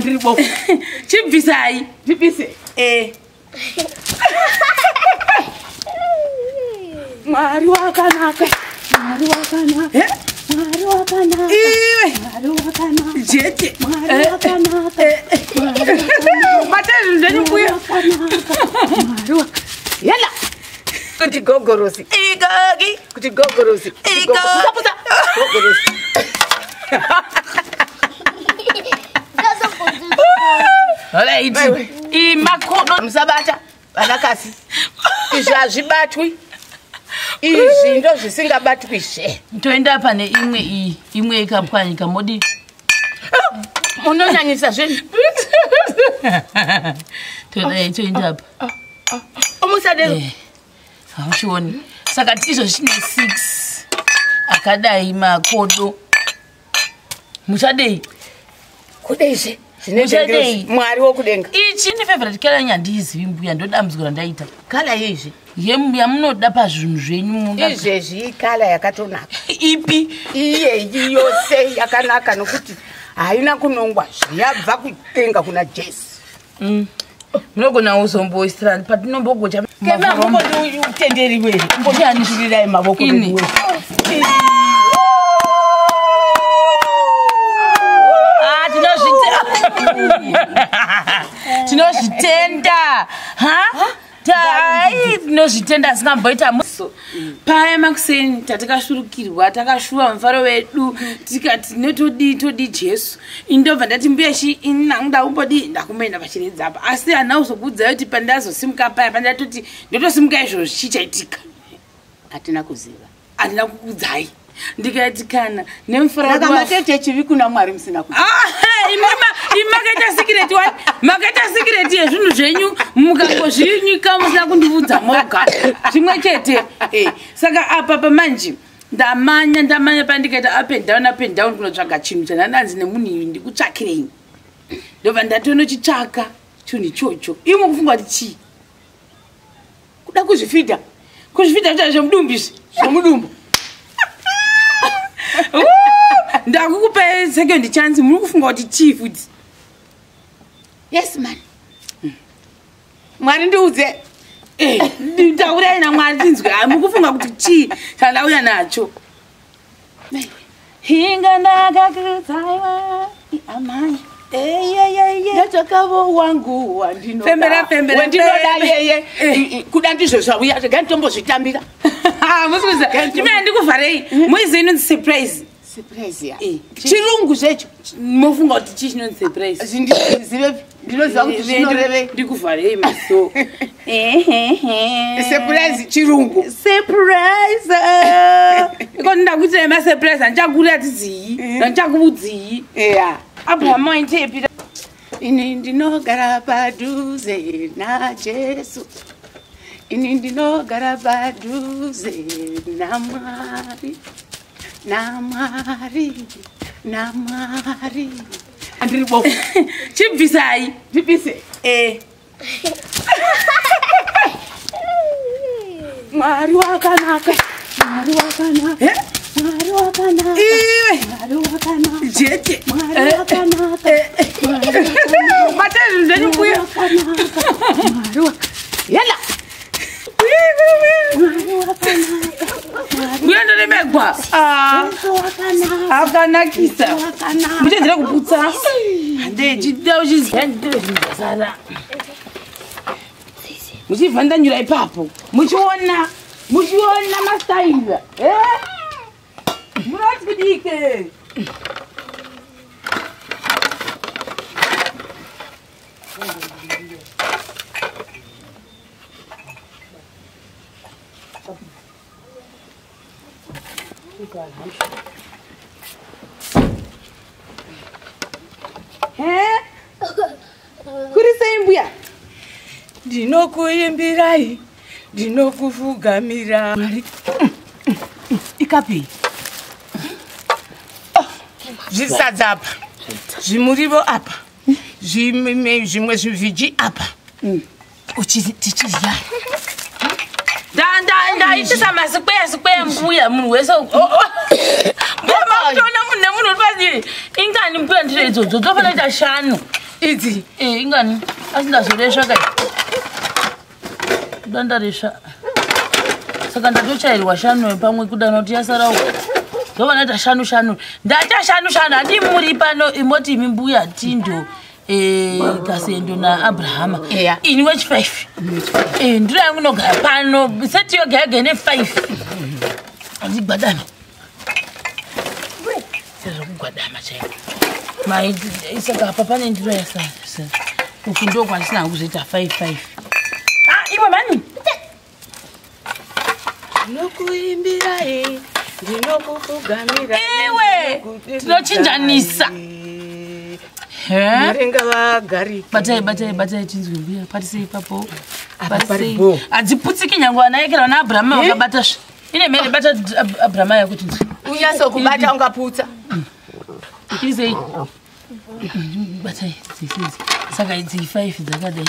Andiri bofu. Chibvisai. Ndibvise. Eh. Mwari wakanaka. Mwari wakanaka. Eh? Mwari wakanaka. Iwe. Mwari wakanaka. Jete. Mwari wakanaka. Bata zvinhu zvenyu mbuya. Wakanaka. Mwari wa- Yala. Kuti gogorosi. Igogi. Kuti gogorosi. Kuti Igo. Pusa, pusa. Gogorosi. Alright. Wewe. Imakodo. Musabata vanakasi. Izvi hazvibatwi. Izvi ndo zvisingabatwi zve. Toenda pane imwe iyi, imwe ikapwanyika modi. Munonyanyisa zvenyu. Toenda toenda apa. Musadero. Eh, Hauchioni. Saka izvo zvine 6 akadai makodo. Muchadei? Kudeizve. Muchadei? Mwari wokudenga. Ichi ni favorite color yanyu handiizivi mbuya, ndodambudziko randaita. Kala yeizvi. Yamunoda pazvinhu zvenyu munga. Izvezvi ikala yakatonaka. Ipi? Iyeyi yose yakanaka nokuti haina kunongwa zviyabva kudenga kuna Jesu. Munogona kuzomboisira patinombogocha. Utenderiwe. Mbondishirirai mavoko Ini. veduwe. Ah, tinozvitenda ha tai tinozvitenda asingamboita muso paya makuseni tatakashurukirwa takashuva mufaro wedu tikati notodii todii Jesu. Indobva ndati mbuya chi ini nangu ndakumbodii ndakumboenda pachiredzi apa, asi handina kuzokuudzai kuti pandazosimuka paya pandatoti ndotosimuka izvozvo chichaitika. Hatina kuziva. Handina kukuudzai ndikati kana nemufaro Saka wedu matete chivi kuna Mwari musina kuziva. Imi makaita sikireti wani, makaita sikireti yezvinhu zvenyu mukangozvinyika musina kundiudza moga zvimwe chete. Eh, saka apa pamanje ndamanya ndamanya pandikaita up and down, up and down kunotsvaga chinhu chandandanzi nemunhu iyi ndikutsvakirei, ndobva ndatonochitsvaka chinhu ichocho. Imo kufunga kuti chii? Kuda kuzvifidha Kuzvifidha kuita zvemudumbu izvi. zvomudumbu. Ndakukupai second chance, muri kufunga kuti chii futi? Yes man. Mwari ndiudze. Eh, taurai naMwari tinzwe. Ah, mukufunga kuti chii chandauya nacho? Hinga ndakakudzaiwa amai. Ndatsvakavo wangu wandinoda. Fembera, fembera, Wandinoda fembera. yeye. Kuda ndizvo zvauya rega nditombozvitambira. Musikuza ndimene ndikuvharei moiziva inonzi surprise. Surprise ya. Eh. Chirungu zvecho. Mofunga kuti chii chinonzi surprise? Zvindizive ndinoziva kuti zvinorevei. Ndikuvharei maso. Surprise chirungu. Surprise iko ndakuitirai masurprise, handichakuratidzii, handichakuudzii. Yeah. Abraham waitepi? Ini ndinogara padhuze naJesu. Ini ndinogara padhuze naMwari. NaMwari. NaMwari. Andiri bofu. Chibvisai. Ndibvise. Eh. Mwari wakanaka. Mwari wakanaka. Eh? Mwari wakanaka. Iwe. Mwari wakanaka. Jete. Mwari wakanaka. Bata zvinhu zvenyu mbuya. Wakanaka. Mwari wa- Yala. Mwari wakanaka. Mbuya ndoremegwa. Jesu wakanaka. Akanakisa. Wakanaka. Muchedzera kuputsa handechida uchizandezvinhu muchibva ndanyura ipapo muchiona muchiona mastaira munoti kudike. Kuri sei mbuya? Ndinokuimbirai, ndinokufugamira. Mwari ikapi zvisadza apa, zvimurivo apa, zvimwe zvivhiji apa, tichidya. Ndaitisa masikweya sikweya mbuya, munhu wese mbuya makutoona munhu nemunhu uri pasi. Ingani mbuya ndiro idzodzo dzofanira kuita 5. Idzi. Ingani asi ndazoresva kai kuda ndaresva saka ndatochairwa shanu pamwe kuda kuti yasara uko ndova ndaita shanu shanu ndaita shanu shanu handii muri pano imoti imi mbuya tindo kasendo naabrahama ini wechi 5 ndiro yangu inogara pano seti yoga yaga ine 5 andigwadame sezvokugwadama chaiko saka apa pane ndiro yasa uku ndo kwandisina kuzoita 5 5 iwe mani ndinokuimbirai ndinokupfugamira iwe tinochinjanisa marenga vagariki batai batai batai tinzwe mbuya patisei ipapo hadziputsiki nyange vanaekera vana abrahama vakabata sve ine mhere bata abrahama yako tinzwe unyase kubata ungaputsa irisei batai dzese saka idzi 5 dzakadai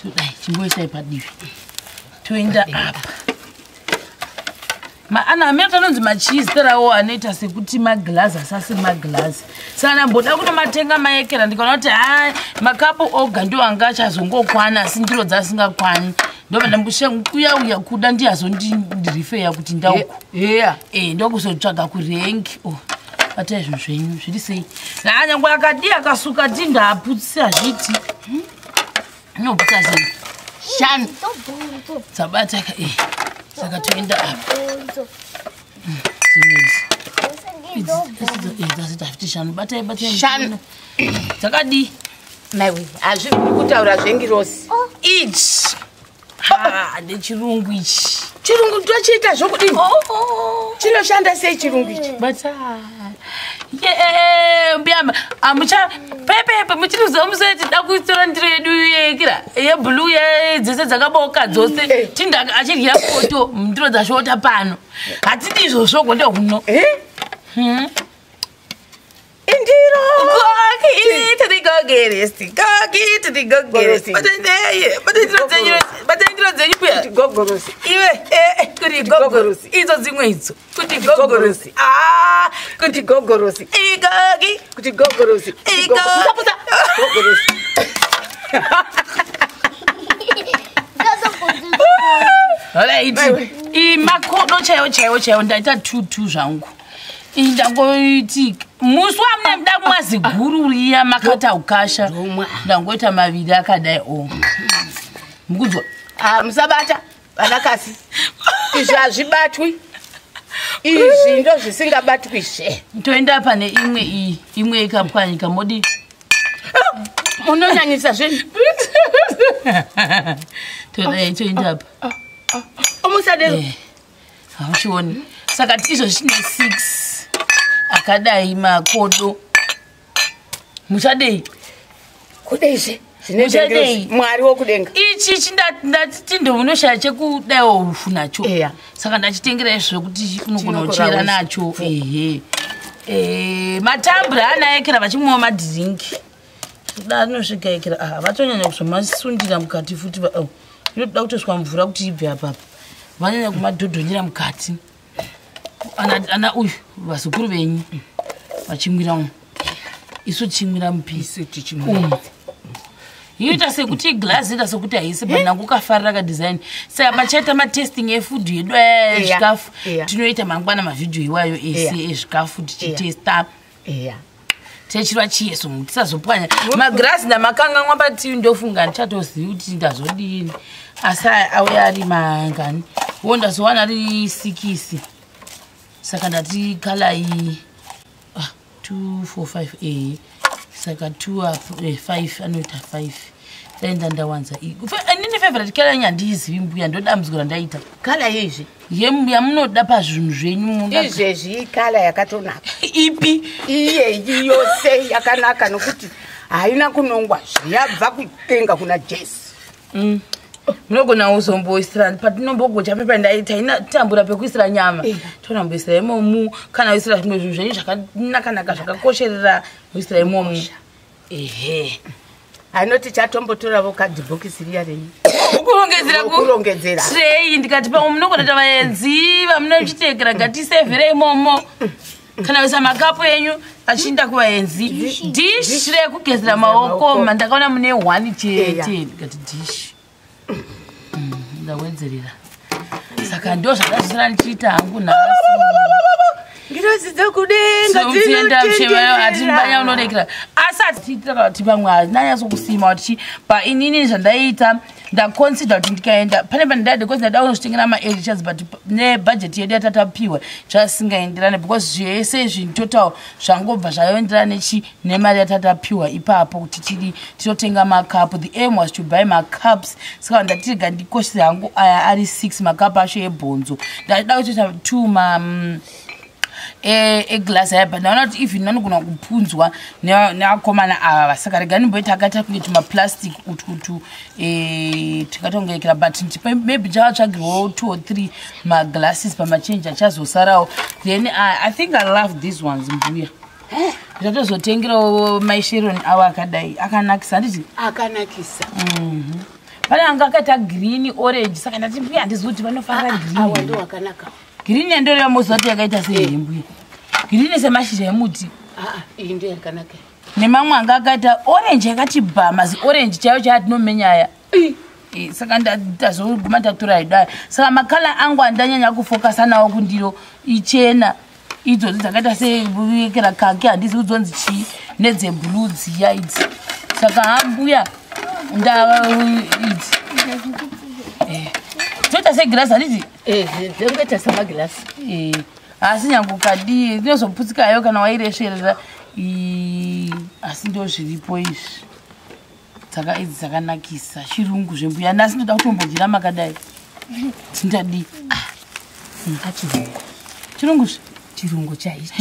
todai chimboisai padivi toenda apa ana amene anonzi machizi rawo anoita sekuti magirazi asasi magirazi saka ndamboda kunomatenga maekera ndikaona kuti ha makapu oga ndo anga achazongokwana asi ndiro dzasingakwani ndobva ndambouya uya kuda ndiyazondirifeya kuti ndauku ndokuzotsvaga kurengi o batai zvinhu zvenyu zviri sei nanyangwe akadi akasuka ti ndaputsi hazviti inoputsa sei shanu dzabata saka toenda apa dzimwe idzi dzasita shanu batai batai shanu dzakadii maiwe hazviri kutaura zvengirosi ichi ndechirungu ichi chirungu tochiita zvokudini chinoshanda sei chirungu ichi bata mbuya amucha pepepe muchiriziva museti da kuitora ndiro yedu yekira yebhulu dzese dzakaboka dzose tinda achirya poto ndiro dzashota pano hatidi izvozvo gonde huno indiro batai ndiro dzenyu kuya iwe kuti gogorosi idzo dzimwe idzo kuti gogorosi kuti gogorosi igogi kuti gogorosi gogorosi alright makodo chaiwo chaiwo chaiwo ndaita 2 zvangu ndangoiti musi wamune muda kumwa ziguru riya makata ukasha ndangoita maviri akadai o mukudzwa musabata vanakasi izvi hazvibatwi izvi ndo zvisingabatwizve toenda pane imwe iyi imwe ikapwanyika modi munonyanyisa zvenyu todai toenda apa omusadero hauchioni saka izvo zvine 6 akadai makodo muchadei kudeizve zvinei mwari wokudenga ichi ndati tindo unoshaya chekudaiwo ufu nacho saka ndachitengera izvo zvekuti unogona kuchera nacho ehe matambura anaekera vachimwawo madhiringi da anosvika ekera vatonyanya kuzomasundira mukati futi inotoda kutoswa mvura kuti ibve apapa vanyanya kumadhodhonyera mukati ana uyu vazukuru venyu vachimwira umu isu tichimwira mupisi umu yoita sekuti iglazi ita sekuti haisi but nangu ukafarira kadesign saka pachaita matesting efood yedu ezvikafu tinoita mangwana mavhidhiyo iwayo ese ezvikafu tichitesta techirwa chiyeso tisazopwanya magirazi ndamakangamwa patii ndofunga ndichatozivi kuti ndazodini asi auya ari mangani wo ndazowana ari 6 saka ndati kala iyi 2 4 5 saka 2 5 anoita 5 daenda ndawanza inini favorite kala yanyu handiizivi mbuya ndodambudziko randaita kala yeizvi yamunoda pazvinhu zvenyu izvezvi kala yakatonaka ipi iyeyi yose yakanaka nokuti haina kunongwa zviyabva kudenga kuna Jesu munogona kuzomboisira patinombogocha pepa tainatambura pekuisira nyama tonamboisira imomu kana kuisira zvimwe zvinhu zvenyu zvakanakanaka zvakakosherera kuisira imomu ehe anoti chatombotoravo kadhibhokisi riya renyu kurongedzera sei ndikati pamwe munogona ta vaenzi vamunochitekera gatisevhere imomo Kana kuisa makapu enyu achiinda kuvaenzi. Dish rekugezera maoko mandakaona mune 1 chete. Ndikati dish. Ndawedzerera. Saka ndo zvandazvisira ndichiita hangu nhasi. Ngirozi dzokudenga dzinotenderera. Unorekera. Asi atiitira kuti pamwe handinanyatsokusima kuti pa inini zvandaita ndaconsider kuti ndikaenda pane pandada because ndada kuzvitengera ma-editors but nebudget yedu yatatapiwa zvasingaenderane because zvese zvinhu total zvangobva zvaenderana nechi nemari yatatapiwa ipapo kuti tidi tinotenga makapu. The aim was to buy macups. Saka ndatirega ndikoshese hangu aya ari 6 makapu acho ebhonzo. Ndada kutoita 2 ma eglass aya but ndaona kuti even vanogona kupunzwa nevakomana ava. Saka rega ndimboita akaita kunge tumaplastic utwutu tikatongerekera but maybe ndichavatsvagirwawo 2 or 3 maglasses pamachenji achazosarawo. Then I think I love these ones mbuya. Ndichatozotengerawo mai Sharon avo akadai akanakisa handiti? Akanakisa. Pane anga akaita green orange saka ndati mbuya handizivi kuti vanofarira green. Awa ndo akanaka. Green yandoreva moziva kuti yakaita sei mbuya? Green semashizha emuti. Iyi ndo yakanaka. Nemamwe anga akaita orange yakati bhama zi orange chaiyo chaatinomenya aya. Saka ndazoguma tatora hedu aya. Saka makala angu andanyanya kufokasa nawo kundiro ichena idzodzi dzakaita seyekera kaki handizi kudzonzi chii nedzebhuruu dziya idzi. Saka hambuya nda idzi. Toita segirasi handiti? Dzingoita samagirasi. Asi nyange ukadii inozoputsikayo kana wairesverera. Asi ndo zviripo izvi. Dzaka idzi dzakanakisa chirungu zvembuya. Nhasi ndoda kutombodyira makadai. Tindadii? Achirungu. Chirungu zve? Chirungu chaicho.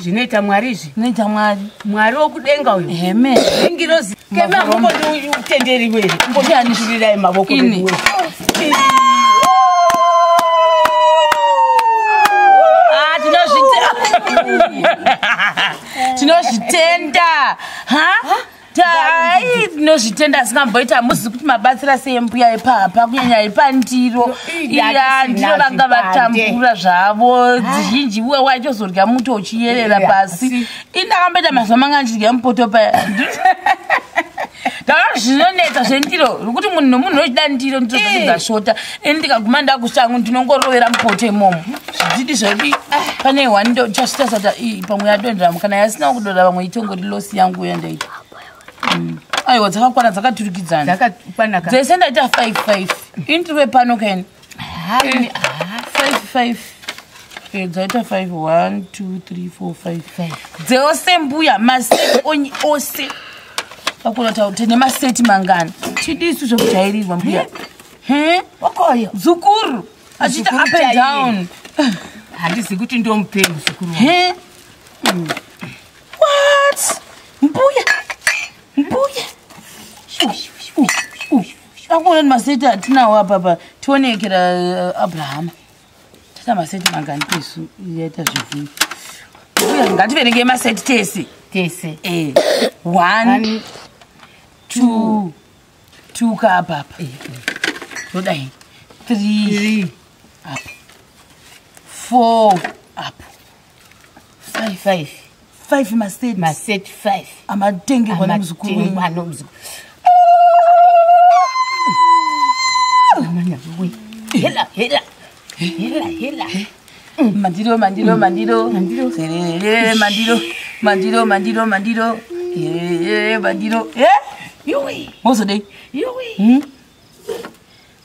Zvinoita Mwari izvi. Zvinoita Mwari. Mwari wokudenga uyu. Heme. Ngirozi. Kema mumbonditenderiwe here? Mbonditurirai mavoko Ini. veduwe. Tinozvitenda. Ha? Tai tinozvitenda asingamboita muzi kuti mabatsira sei mbuya ipapa kunyanya ipandiro. Iya ndiro vanga vatambura zvavo dzizhinji uye waitozorya muto uchiyerera pasi. Ini ndakamboita mazuva manga ndichidya mupoto paya. Ndakaona zvinonetsa zvendiro nokuti munhu nomunhu unochida ndiro ndiro dzacho dzashota. Ini ndikaguma ndakushangu ndinongorovera mupoto imomo. Zvididi zvedu pane one ndo chasvitasata pamwe yadonhera kana yasina kudonhera pamwe itongori losi yangu yandaita. Aiwa dzakakwana dzakaturikidzana. Dzakakwanaka. Dzese ndaita 5 5. Ini tiri pano kaini. Hai. 5 5. Dzaita 5 1 2 3 4 5. Dzose mbuya maseti onyi ose. Pakuna tine maseti mangani. Tidisu zvekujairirwa mbuya. Wakoyo. Zukuru achiita Zukuru up and chaiye. down. Handizi kuti ndomupei muzukuru wangu. What? Mbuya. Mbuya. Akuona kuti maseti atinawo apapa tionekera Abrahama. Tata maseti mangani pesu yaita zvivhii. Mbuya ngativerengei maseti tese. Tese. 1 2 2 ka apapa. Todai. 3 apo. 4 apo. 5 5. 5 maseti. Maseti 5. Amatengerwa nemuzukuru wenyu. Amatengerwa nomuzukuru. Hela hela. Hela hela. Mandiro mandiro mandiro. Mandiro. Mandiro mandiro mandiro mandiro. Mandiro. Yuwi. Mozodei. Yuwi.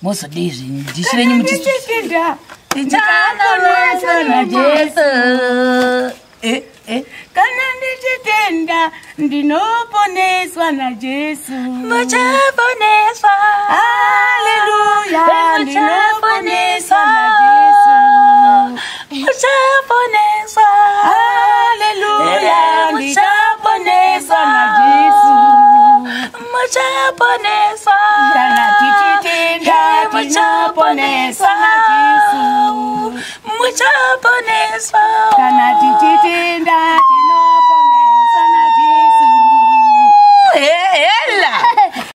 Mozodei zvenyu. Dishi renyu muti. Ndichitenda. Ndichaponeswa naJesu. Kana ndichitenda ndinoponeswa naJesu. Muchaponeswa. Haleluya, ndinoponeswa naJesu. Muchaponeswa. Haleluya, ndinoponeswa naJesu. Muchaponeswa. Kana tichitenda tinoponeswa naJesu. Muchaponeswa. Kana tichitenda